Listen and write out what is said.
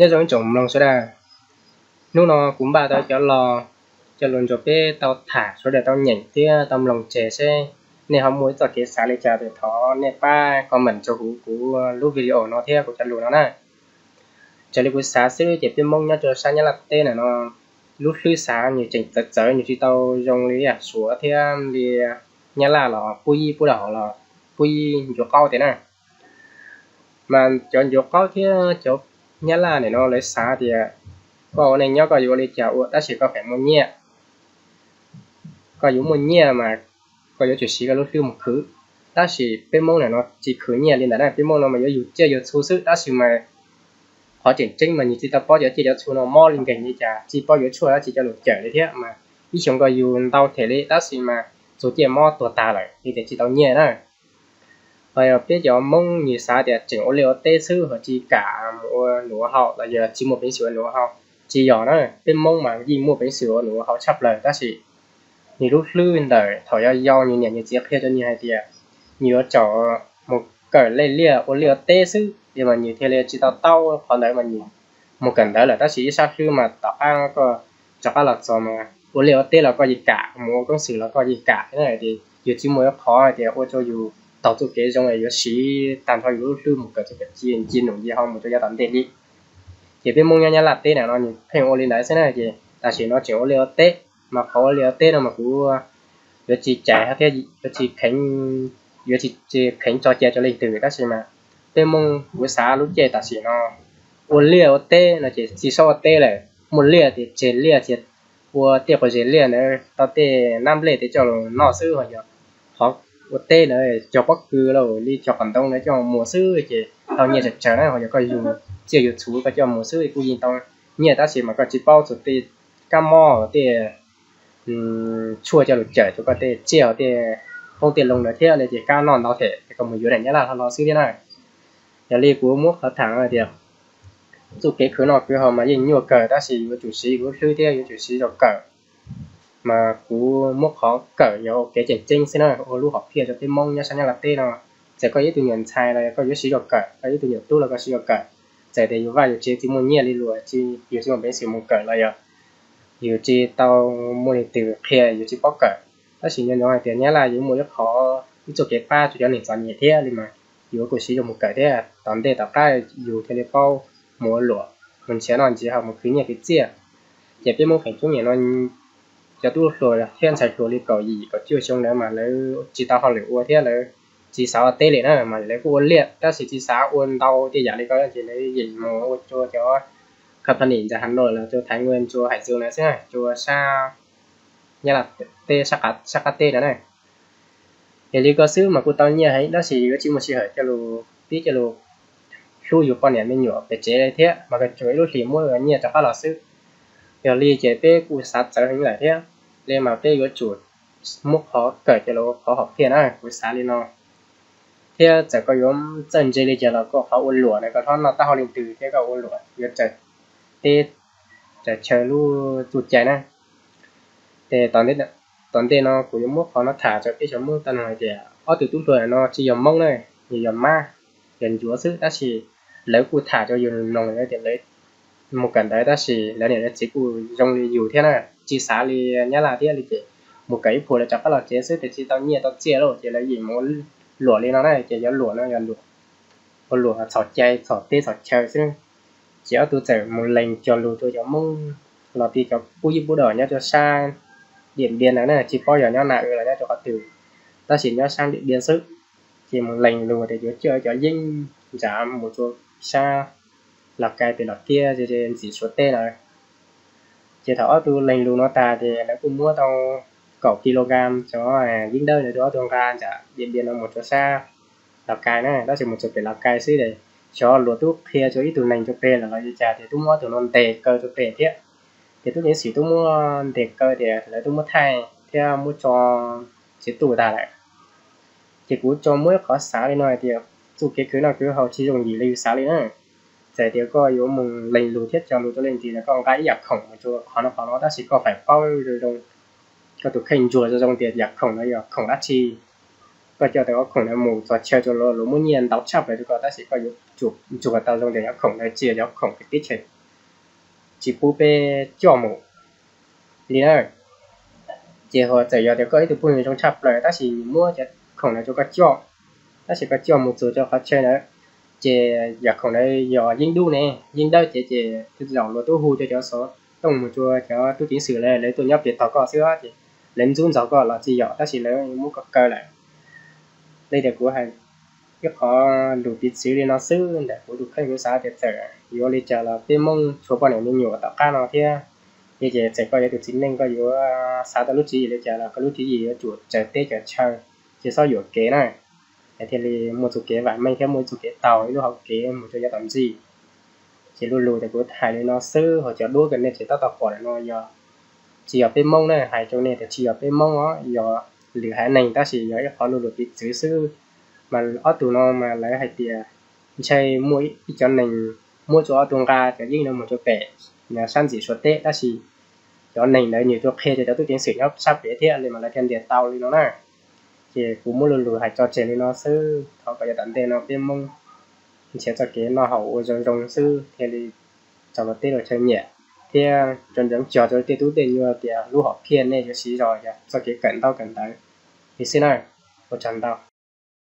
Nyob zoo ib tsoom mloog sawv daws, hnub no kuv npaj tau cov lo coj los nrog peb tau tham sawv daws tau nyeem thiab tau mloog tseg seb nej ho muaj ib txoj kev xav li cas ces thov nej pab comment rau huv kuv lub video no thiab kuv cov lus no na. Raws li kuv xav xwb ces peb Hmoob nyob rau sab Nyab Laj teb na no, lub hlwb xav nws tseem txawv txawv, nws tsis tau zoo li Suav thiab li Nyab Laj los pub yib pub dau los pub yib ncuav qaub tiag na. Mas cov ncuav qaub thiab cov Nyab Laj nim no lawv xav tias koj ua neej nyob koj yuav ua li cas ua tab sis koj feem muaj nyiaj. Koj yuav muaj nyiaj mas koj yuav tsum siv koj lub hlwb mus khwv. Tab sis peb Hmoob nim no tsis khwv nyiaj li ntawd na, peb Hmoob no mas yuav yug tsiaj yug txhu xwb tab sis mas qhov tseem ceeb mas nws tsis tau paub cov tsiaj cov txhu no mob li nkeeg li cas, tsis paub yuav tshuaj dab tsi coj los cawm li thiab mas ib xyoo koj yug ntau them li tab sis mas txhua tsiaj mob tuag tag lawm li tias tsis tau nyiaj na. Ho yog peb cov Hmoob nws xav tias tseem ua liaj ua teb xwb ho tsis kam mus ua num ua haus los yog tsis muaj peev xwm ua num ua haus, tsis yog na, peb Hmoob mas yeej muaj peev xwm ua num ua haus tshaj plaws tab sis nws lub hlwb ntawm thaum yau yau nws niam nws txiv qhia rau nws hais tias nws yuav tsum mus kawm liaj ua liaj ua teb xwb li mas nws thiaj li tsis tau taub qhov ntawd mas nws mus kawm ntawv lawm tab sis ib sab hlwb mas tom qab koj rov qab los txog mas ua liaj ua teb los koj yeej kam, mus ua koob xwm los koj yeej kam na, ces yus tsis muaj ib qhov hais tias ua rau yus taug txoj kev zoo es yuav siv tag nrho yus lub hlwb mus kawm txoj kev ci nci num nci hau mus rau yav tom ntej li. Ces peb Hmoob nyob Nyab Laj teb na no nws pheej ua li ntawd xwb na, ces tam sim no tseem ua liaj ua teb, mas qhov ua liaj ua teb no mas kuv yuav tsis cais thiab yuav tsis kheev, yuav tsis kheev tso cai rau leej twg tab sis mas peb Hmoob kuv xav lub caij tam sim no ua liaj ua teb no ces tsis txhob ua teb lawm, muaj liaj ces tseg liaj ces ua tej quas zes liaj ntawd tau tej nab nplej tej coj los noj xwb, ho yog qhov ua teb ntawd cog pob kws los li cog qos ntoo ntawd coj muag xwb ces tau nyiaj tsawg tsawg na, ho yog koj yug tsiaj yug txhu koj coj muag xwb kuj yeej tau nyiaj tab sis mas koj tsis paub txog tej kab mob tej tshuaj coj los cawm rau koj tej tsiaj ho tej qoob tej loo ntawd thiab li ces kab noj ntau them ces koj mus yuav daim Nyab Laj hlo hlo xwb thiab na. Yog li kuv muab qhov tham tias txoj kev khwv noj khwv haus mas yeej nyuaj kawg tab sis yuav tsum siv yus lub hlwb thiab yuav tsum siv zog kawm. Mas kuv muab qhov kawm yog ua kev tseem ceeb xwb na, ua lub hom phiaj rau peb Hmoob nyob sab Nyab Laj teb no. Txawm koj yog ib tug nyuam ntxhais los koj yuav siv zog kawm, koj yog ib tug nyuam tub los koj siv zog kawm. Txawm tias yus vaj yus tsev tsis muaj nyiaj li luag, yus tsis muaj peev xwm mus kawm los yog yus tsis tau muaj leej twg qhia yus tsis paub kawm. Tab sis nco ntsoov hais tias Nyab Laj yuav muaj ib qhov ib txoj kev pab rau cov neeg txom nyem thiab li mas yuav kuj siv zog mus kawm thiab tom ntej tom qab yus thiaj li paub mus ua luam, mus nrhiav noj nrhiav haus mus khwv nyiaj khwv txiaj. Ces peb Hmoob feem coob nim no cov tub hluas thiab ntxhais hluas li kaum yim kaum cuaj xyoo ntawd mas lawv tsis tau hauj lwm ua thiab lawv tsis xav ua teb li na mas lawv kuj ua liaj tab sis tsis xav ua ntau tej yam li ko ces lawv yeem mus ua rau cov company ntawm Hà Nội los rau Thái Nguyên rau Hải Dương ntawd xwb, rau sab Nyab Laj teb sab qab teb ntawd na. Yog li ko xwb mas kuj tau nyiaj heev tab sis yuav tsis muaj sij hawm coj lus pib coj lus hlub yus poj niam me nyuam pem tsev li thiab mas koj tsuas ib lub hlis muab nyiaj rov qab los xwb. Yog li ces peb kuj xav txawv heev lawm thiab li mas peb yuav tsum muab qhov kawm coj los ua qhov hom phiaj na, kuv xav li no. Thiab txawm koj yuav txawj ntse li cas los koj qhov ua luam na koj txhob noj taub hau leej twg thiab koj ua luam yuav raws teb raws chaw lub txuj cai na. Ces tom ntej no kuv yuav muab qhov no tham rau peb cov Hmoob tau noog hais tias ob tug tub hluas no tsis yog Hmoob na, nws yog mab, yog ncuav xwb tab sis lawv kuj tham rau yus mloog tias lawv mus kawm ntawv tab sis lawv niam lawv txiv kuj zoo li yus thiab na, tsis xav li Nyab Laj thiab li ces mus kawm ib puas lawv rov qab los tsev xwb ces tsis tau nyiaj tau txiaj lawm ces lawv yeem mus ua luam li no na ces yog luam no yog luam ua luam txhaum cai txhaum teb txhaum chaw xwb. Ces ob tug txawm mus lees cog lus rau cov Hmoob los ti cov pub yib pub dam nyob rau sab Điện Biên ntawd na, tsis paub yog nyob Na Uiv los nyob rau qhov twg, tab sis nyob sab Điện Biên xwb. Ces mus lees lus tias yuav coj cov yeeb ntawd mus rau sab Lào Cai pem Los Kiab ntxim Suav teb lawm. Ces thaum ob tug lees lus no tas ces lawv kuj muab tau kaum kilogram cov yeeb dawb ntawd rau ob tug nqa nram Điện Biên no mus rau sab Lào Cai na, tab sis mus txog pem Lào Cai xwb ces xyov luag twb qhia rau ib tug neeg rau pem lawm los li cas ces twb muab ob tug no ntes kaw rau pem thiab. Ces tub ceev xwm twb muab ntes kaw tias lawv twb muab thaij thiab muab tso tsev tuj tag lawm. Ces kuv tsuas muab ib qhov xav li no hais tias txoj kev khwv noj khwv haus tsis yooj yim li yus xav li na. Txawm tias koj yuav mus lees lus thiab cog lus rau leej twg los koj nqa ib yam khoom mus rau qhov no qhov no tab sis koj faim paub zoo zoo, koj tus kheej ntsuag zoo zoo tias yam khoom no yog khoom dab tsi. koj coj tau ob khoom ntawd mus txog chaw tso los luag muab nyiaj ntau tshaj plaws rau koj, tab sis koj yuav tsum ntsuas tau zoo tias cov khoom ntawd tsis yog cov khoom teb chaws tsis pub peb coj mus li na. Ces ho txawm yog tias koj ib tug phooj ywg zoo tshaj plaws tab sis nws muab cov khoom ntawd rau koj coj, tab sis koj coj mus txog rau qhov chaw ntawd, ces yam khoom ntawd yog yeej dub ne, yeej dawb ces, ces tej zaum luag twb hu cov, cov xov tooj mus rau cov tub ceev xwm lawm, lawv tuaj nyob pem tog koj xwb ces lawv ntxub ntxaug koj los tsis yog, tab sis lawv muab koj kaw lawm. Li tias kuv hais ib qho lus piv txwv li no xwb ntawm kuv tus kheej, kuv xav tias txawm yuav li cas los peb Hmoob tshuav poj niam me nyuam tom qab no thiab. Ces txawm koj yog tus txiv neej koj yuav xav tau lub tswv yim li cas los koj lub tswv yim yuav tsum tsaws teb tsaws chaw, tsis txhob yuam kev na, es thiaj li muaj txoj kev vam meej thiab muaj txoj kev taug ib lub hauv kev mus rau yav tom ntej. Ces lub lus ces kuv hais li no xwb, ho cov duab uas nej tseem tab tom pom ntawm no yog tsis yog peb Hmoob na, hais rau nej tias tsis yog peb Hmoob os, yog lwm haiv neeg tab sis yog ib qho lus lus piv txwv xwb. Mas ob tug no mas lawv hais tias ntshe muaj ib cov neeg muab rau ob tug nqa cov yeeb no mus rau pem sab ntxim Suav teb, tab sis cov neeg ntawd nws tsuas qhia rau cov tub ceev xwm nyob sab pem thiab li mas lawv thiaj ntias tau li no na. Ces kuv muab lub lus hais tso tseg li no xwb, thov kom yav tom ntej no peb Hmoob nrhiav txoj kev noj haus ua zoo zoo xwb thiaj li tau luag teb luag chaw nyiam, thiab tso ntsoov cog rau tej tub tej nyuag tias lub hom phiaj nej yuav siv zog yog txoj kev kawm ntaub kawm ntawv li xwb na. Ua tsaug ntau.